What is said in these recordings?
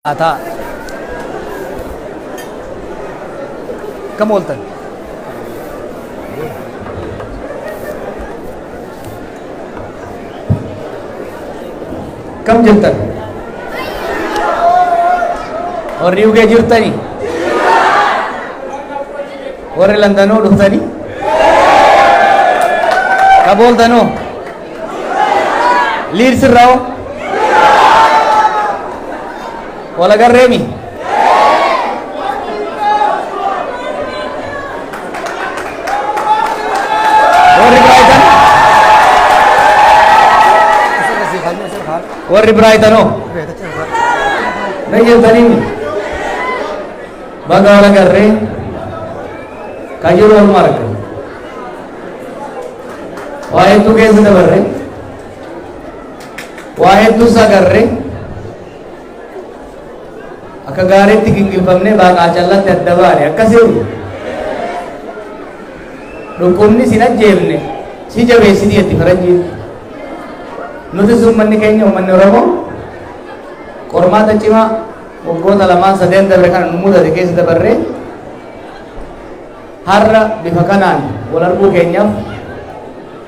Ataa. Akkam ooltan? Akkam jirtan? Warri UK jirtani? Warri Landanoo dhuftani? Kam ooltanoo? Liids irraa hoo? Wal agarreemi? Warri Biraaytan? Warri Biraaytan hoo? Na jirtaniimi? Baga wal agarree ka jiru waluma arga. Waa hedduu keessa dabarre. Waa hedduus agarre. Akka gaariitti gingilfamnee baaqaa callatti adda baane akkasii. Dhukkubni sin ajjeefne si jabeessiti jetti faranjiin. Nutis uummanni keenya, uummanni Oromoo, qormaata cimaa waggoota lamaan sadeen dabre kana nu mudate keessa dabarree har'a bifa kanaan wal arguu keenyaaf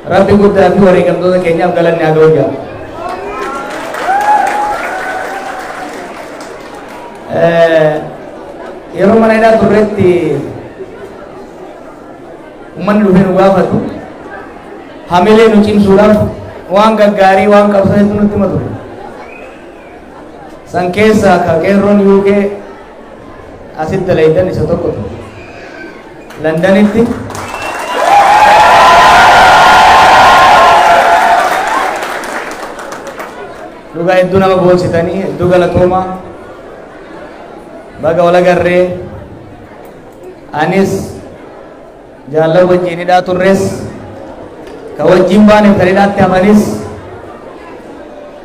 Rabbi guddaa fi wareegamtoota keenyaaf galanni haa ga'u jedha. Yeroo mana hidhaa turretti uummanni dhufee nu gaafatu, hamilee nu cimsuudhaaf waan gaggaarii, waan qabsoo hedduu nutti hima ture. San keessaa ka qeerroon UK asitti dalaydan isa tokko ture. Londanitti dhugaa hedduu nama boonsitanii, hedduu galatoomaa. Baga wal agarree. Anis jaallan wajjin hidhaa turres, ka wajjin baaneef kan hidhaatti hafanis,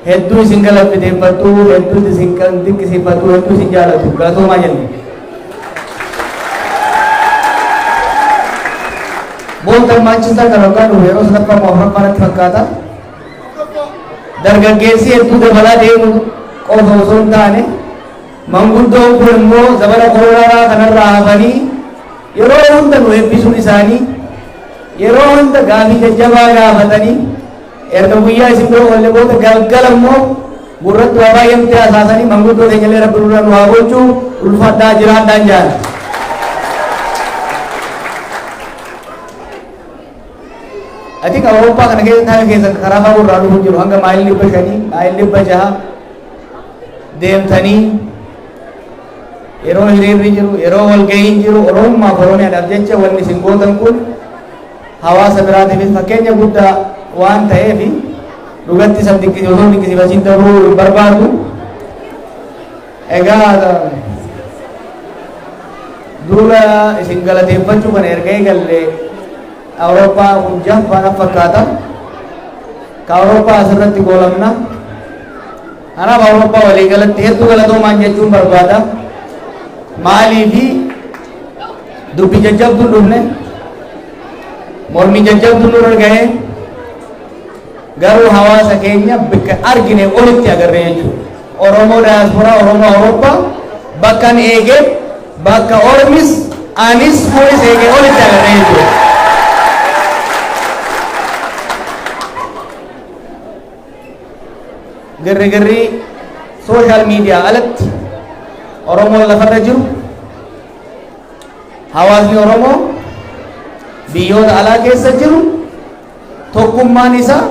hedduu isin galateeffadhu, hedduu isin kan dinqisiifadhu, hedduu isin jaalatu, galatoomaa jenne. Bolton Manchester kan hoggaa dhufu yeroo sadaffaa moo afuraffaa natti fakkaata. Dargaggeessi hedduu dabalaa deemu qofa osoo hin taane, manguddoon kun immoo zamana koronaa kanarraa hafanii yeroo hunda nu eebbisuun isaanii, yeroo hunda gaafii jajjabaa gaafatanii, erga guyyaa isin bira oolle booda galgala immoo gurratti waa baay'ee nutti hasaasanii, manguddoo keenyallee Rabbi nurra nu haa gochuu. Ulfaadhaa, jiraadhaan jaala. I think Awurooppaa kana keessa taa'e keessa karaa fagoo irraa dhufu jiru, hanga maayilii 500, maayilii 600 deemtanii, yeroo hiriirri jiru, yeroo walga'iin jiru, Oromummaaf Oromiyaadhaaf jecha wanni isin gootan kun hawaasa biraatiifis fakkeenya guddaa waan ta'eef, dhugatti san osoo dinqisiifachiin dabruu hin barbaadu. Egaa duula isin galateeffachuu kana erga eegalle Awurooppaa kun jaffaa na fakkaata. Ka Awurooppaa asirratti goolamna. Kanaaf Awurooppaa walii galatti hedduu galatoomaan jechuun barbaada. Maaliifi dubbi jajjabduun dhufne, mormii jajjabduun nurra gahee, garuu hawaasa keenya bakka argine olitti agarree jechuudha. Oromoo daayasporaa, Oromoo Awurooppaa bakkan eegee, bakka ormis anis kunis eegee olitti agarree jechuudha. Girri social media alatti Oromoon lafarra jiru, hawaasni Oromoo biyyoota alaa keessa jiru, tokkummaan isaa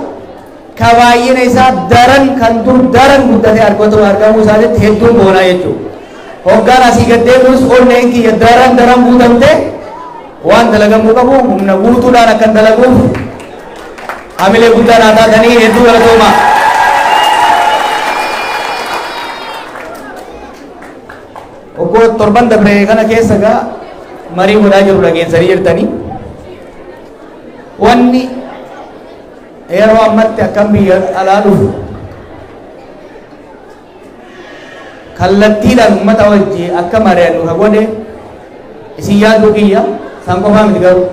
ka baay'ina isaa daran kan dur daran guddatee argatu argamuu isaatitti hedduun boonaa jechuudha. Hoggaan asii gad deebi'us onneen kiyya daran daran guutamtee waan dalagamuu qabu humna guutuudhaan akkan dalaguuf hamilee guddaa naa taatanii, hedduu galatoomaa. Waggoota torban dabre kana keessa gaa marii godhaa jiru dhageessanii jirtanii. Wanni yeroo ammatti akkam biyya alaa dhufu kallattiidhaan uummata wajji akka mari'annu ka godhe isin yaaduu kiyya san qofaa miti, garuu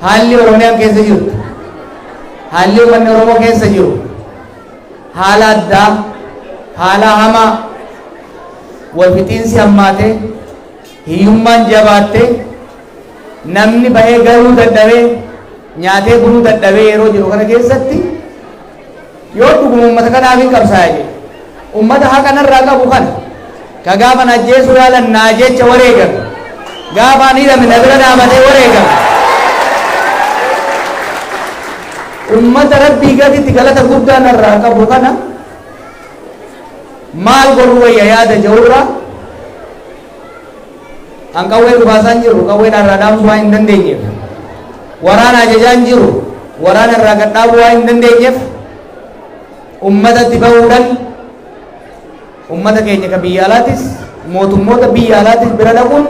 haalli Oromiyaan keessa jirtu, haalli uummanni Oromoo keessa jiru haala addaa, haala hamaa. Walfixiinsi hammaatee, hiyyummaan jabaattee, namni bahee galuu dadhabee, nyaatee buluu dadhabee yeroo jiru kana keessatti, yoo dhuguma ummata kanaaf hin qabsaa'e jedhe, ummata haqa narraa qabu kana, ka gaafa na ajjeesuu yaalan naa jecha wareegame, gaafa ani hidhame na bira dhaabatee wareegame, ummata Rabbii gaditti galata guddaa narraa qabu kana maal godhuu wayya yaada jedhurraa, an qawwee dhukaasaan jiru, qawwee irraa dhaamsuu waan hin dandeenyeef, waraana ajajaan jiru, waraana irraa gad dhaabuu waan hin dandeenyeef, ummatatti bahuudhaan ummata keenya ka biyya alaatis mootummoota biyya alaatis bira dhaquun,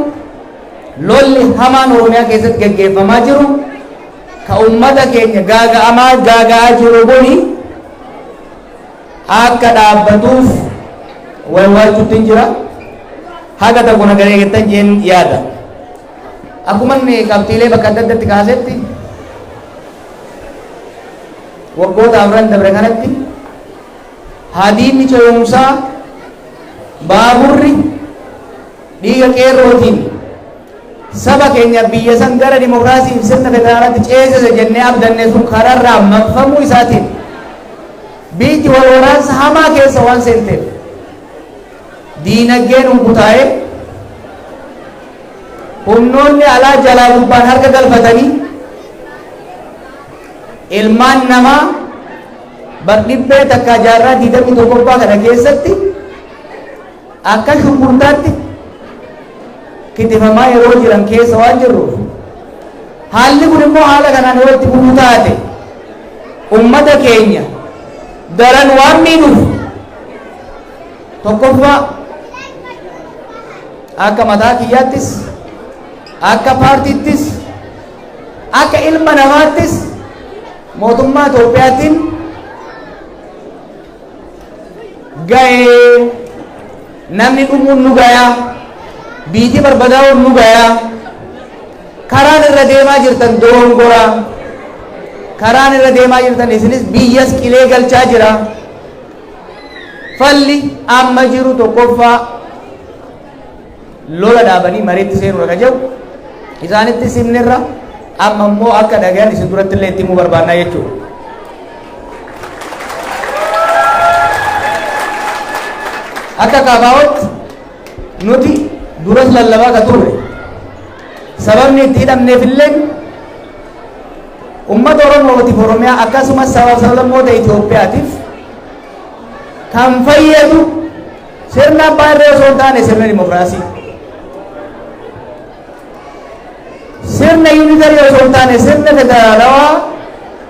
lolli hamaan Oromiyaa keessatti geggeeffamaa jiru ka ummata keenya gaaga'amaa gaaga'aa jiru kuni akka dhaabbatuuf waywaachuutti hin jira. Haga tokko na garee jettan jeen yaada. Akkuma inni qabxiilee bakka adda addatti kaasetti, waggoota 4 dabre kanatti hadiinni ce'umsaa, baaburri dhiiga qeerrootiin saba keenya biyya san gara dimokiraasii fi sirna federaalaatti ceesise jennee abdanne sun kararraa maqfamuu isaatiin biyyi wal waraansa hamaa keessa waan seenteef, diinagdeen hunkutaa'ee, humnoonni alaa jalaa gubbaan harka galfatanii, ilmaan namaa bar dhibbee takka jaarraa 21ffaa kana keessatti akka shunkurtaatti kitifamaa yeroo jiran keessa waan jirruuf, haalli kun immoo haala kanaan yoo itti fufuu taate ummata keenya daran waan miidhuuf, tokkoffaa akka mataa kiyyaattis, akka paartiittis, akka ilma namaattis mootummaa Itoophiyaatiin ga'ee, namni dhumuun nu gayaa, biitii barbadaa'uun nu gayaa, karaan irra deemaa jirtan dogongoraa, karaan irra deemaa jirtan isinis biyyas qilee galchaa jira. Falli amma jiru tokkoffaa lola dhaabanii mariitti seenuudha ka jedhu isaanitti simnirra, amma immoo akka dhagayan isin duratti illee itti himuu barbaannaa jechuudha. Akka KFOtti nuti duras lallabaa ka turre, sababni itti hidhamneef illee ummata Oromootiif, Oromiyaa, akkasumas saba sablammoota Itoophiyaatiif kan fayyadu sirna abbaa irree osoo hin taane sirna dimokiraasii. Sirna unitary osoo hin taane sirna federaalawaa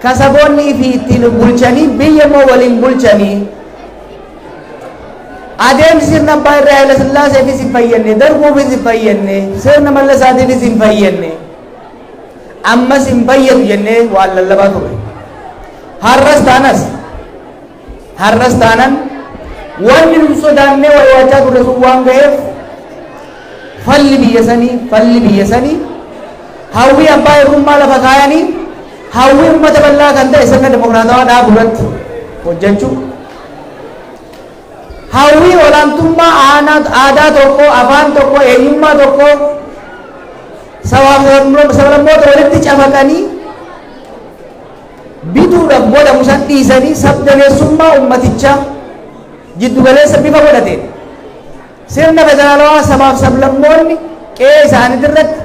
ka saboonni fi ittiin bulchanii biyya immoo waliin bulchanii. Adeemsi sirna abbaa irree Haayila Sillaaseefis hin fayyadne, Darguufis hin fayyadne, sirna Mallasaatiifis hin fayyadne, ammas hin fayyadu jennee waan lallabaa turre. Har'as taanas, har'as taanan, wanni nu sodaannee waywaachaa turre sun waan ga'eef, falli biyya sanii hawwii abbaa irrummaa lafa kaayanii hawwii uummata bal'aa kan ta'e sirna dimokiraatawaa dhaabu irratti hojjechuu, hawwii olaantummaa aadaa tokko, afaan tokko, eenyummaa tokko sabaaf sablammoota walitti cafaqanii bituudhaaf godhamu san dhiisanii, sabdaneessummaa ummatichaa jiddugaleessa bifa godhateen sirna federaalawaa sabaaf sablammoonni qe'ee isaaniitti irratti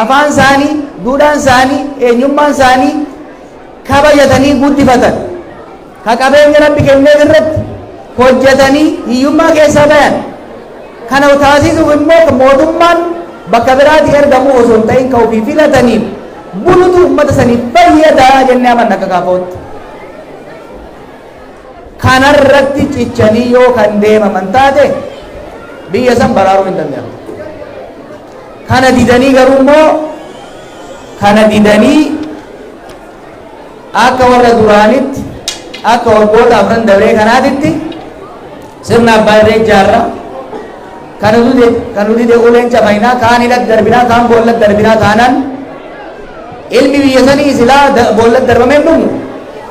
afaan isaanii, duudhaan isaanii, eenyummaan isaanii kabajatanii guddifatan, ka qabeenya Rabbi kenneef irratti hojjetanii hiyyummaa keessaa bayan kana taasisuuf immoo mootummaan bakka biraatii ergamu osoo hin ta'in ka ofii filataniin bulutu ummata saniif fayyadaa jennee amanna akka KFOtti. Kanarratti cichanii yoo kan deemaman taate biyya san baraaruu hin danda'amu. Kana didanii garuu immoo, kana didanii akka warra duraanitti, akka waggoota 4 dabree kanaatitti sirna abbaa irree ijaarra, kan dide uleen cafaynaa, kaan hidhat darbinaa, kaan boollat darbinaa taanaan, ilmi biyya sanii silaa boollat darbamee dhumu,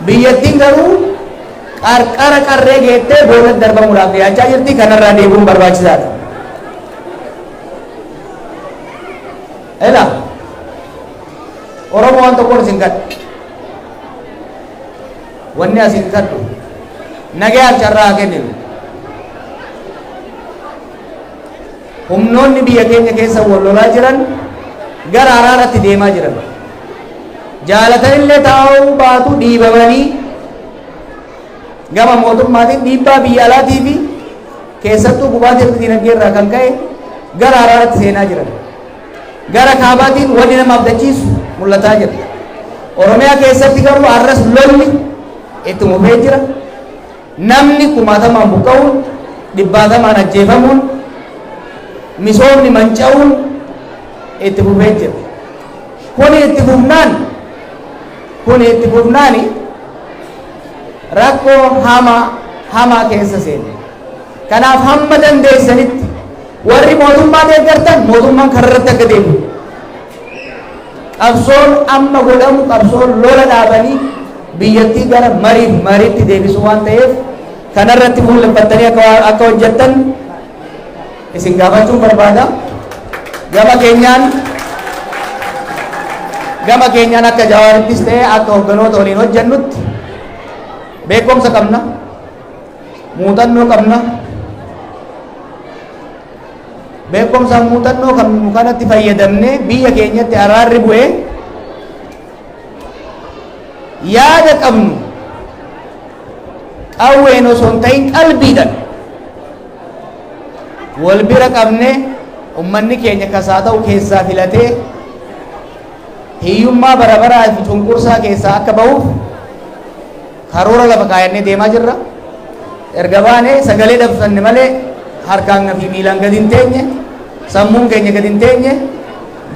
biyyattiin garuu qarqara qarree geettee boollat darbamuudhaaf dhiyaachaa jirti. Kanarraa deebi'uun barbaachisaadha. Ela Oromoo, waan tokkoon isin kadha. Wanni asin kadhu, nagayaaf carraa haa kenninu. Humnoonni biyya keenya keessa wal lolaa jiran gara araaratti deemaa jiran. Jaalatanillee taa'uu baatu, dhiibamanii gama mootummaatiin dhiibbaa biyya alaatii fi keessattuu gubaatii dinagdee irraa kan ka'e gara araaratti seenaa jiran. Gara kaabaatiin wanni nama abdachiisu mul'ataa jira. Oromiyaa keessatti garuu har'as lolli itti fufee jira. Namni kumaatamaan buqqa'uun, dhibbaatamaan ajjeefamuun, misoomni manca'uun itti fufee jira. Kuni itti fufnaani rakkoo hamaa hamaa keessa seene. Kanaaf hamma dandeessanitti warri mootummaa deeggartan mootummaan kararratti akka deemu. Qabsoon amma godhamu qabsoon lola dhaabanii biyyattii gara mariif mariitti deebisu waan ta'eef, kanarratti fuulleffattanii akka hojjettan isin gaafachuun barbaada. Gama keenyaan akka Jawaarittis ta'e akka hogganoota waliin hojjennutti beekumsa qabna, muuxannoo qabna. Beekumsa muuxannoo qabnu kanatti fayyadamnee biyya keenyatti araarri bu'ee, yaada qabnu qawween osoo hin ta'in qalbiidhaan wal bira qabnee, ummanni keenya kasaa ta'u keessaa filatee hiyyummaa bara baraa fi cunqursaa keessaa akka ba'uuf karoora lafa kaayannee deemaa jirra. Erga baanee sagalee dabsanne malee harkaan fi miilaan gadi hin teenye, sammuun keenya gadi hin teenye,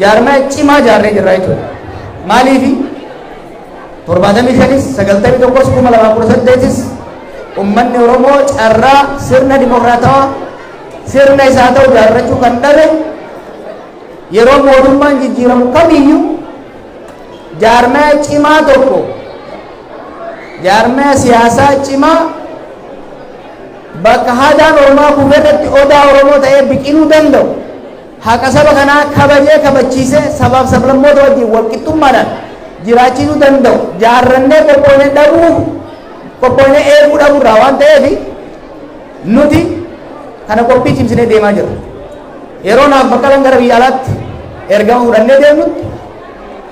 jaarmaya cimaa jaarree jirra jechuudha. Maaliifi 75s, 91s, 2018s ummanni Oromoo carraa sirna dimokiraatawaa sirna isaa ta'u jaarrachuu kan dhabe, yeroo mootummaan jijjiiramu kamiyyuu jaarmaya cimaa tokko, jaarmaya siyaasaa cimaa bakka haadaan Oromaa kufeerratti odaa Oromoo ta'ee biqiluu danda'u, haqa saba kanaa kabajee kabachiisee sabaaf sablammoota wajjin walqixxummaadhaan jiraachisuu danda'u jaarrannee qophoonee dhabuu, qophoonee eeguu dhabuurraa waan ta'eef, nuti kana qophii cimsinee deemaa jirra. Yeroo naaf Baqqalan gara biyya alaatti ergama fudhannee deemnutti,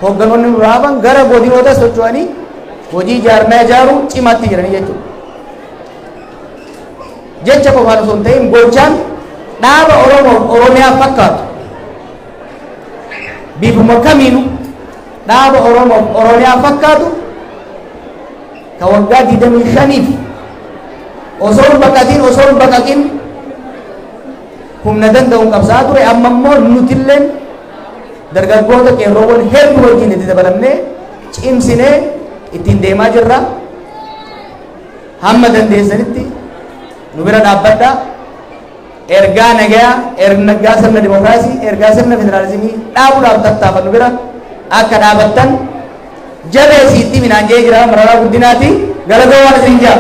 hoogganoonni nurraa hafan gara godinoota socho'anii hojii jaarmaya ijaaruu cimaatti jiranii jechuudha. Jecha qofaan osoo hin ta'in gochaan dhaaba Oromoof Oromiyaa fakkaatu, bifuma kamiinu dhaaba Oromoof Oromiyaa fakkaatu ka waggaa 25f osoo hin baqatin, osoo hin baqaqin humna danda'uun qabsaa'aa ture, amma immoo nutilleen dargaggoota qeerroowwan hedduu wajjin itti dabalamnee cimsinee ittiin deemaa jirra. Hamma dandeessanitti nu bira dhaabbadhaa. Ergaa nagayaa, ergaa sirna dimokiraasii, ergaa sirna federaalizimii dhaabuudhaaf tattaafannu bira akka dhaabattan jabeesiitti minaan jee jira Mararaa Guddinaati. Galatoo waan isin jaa.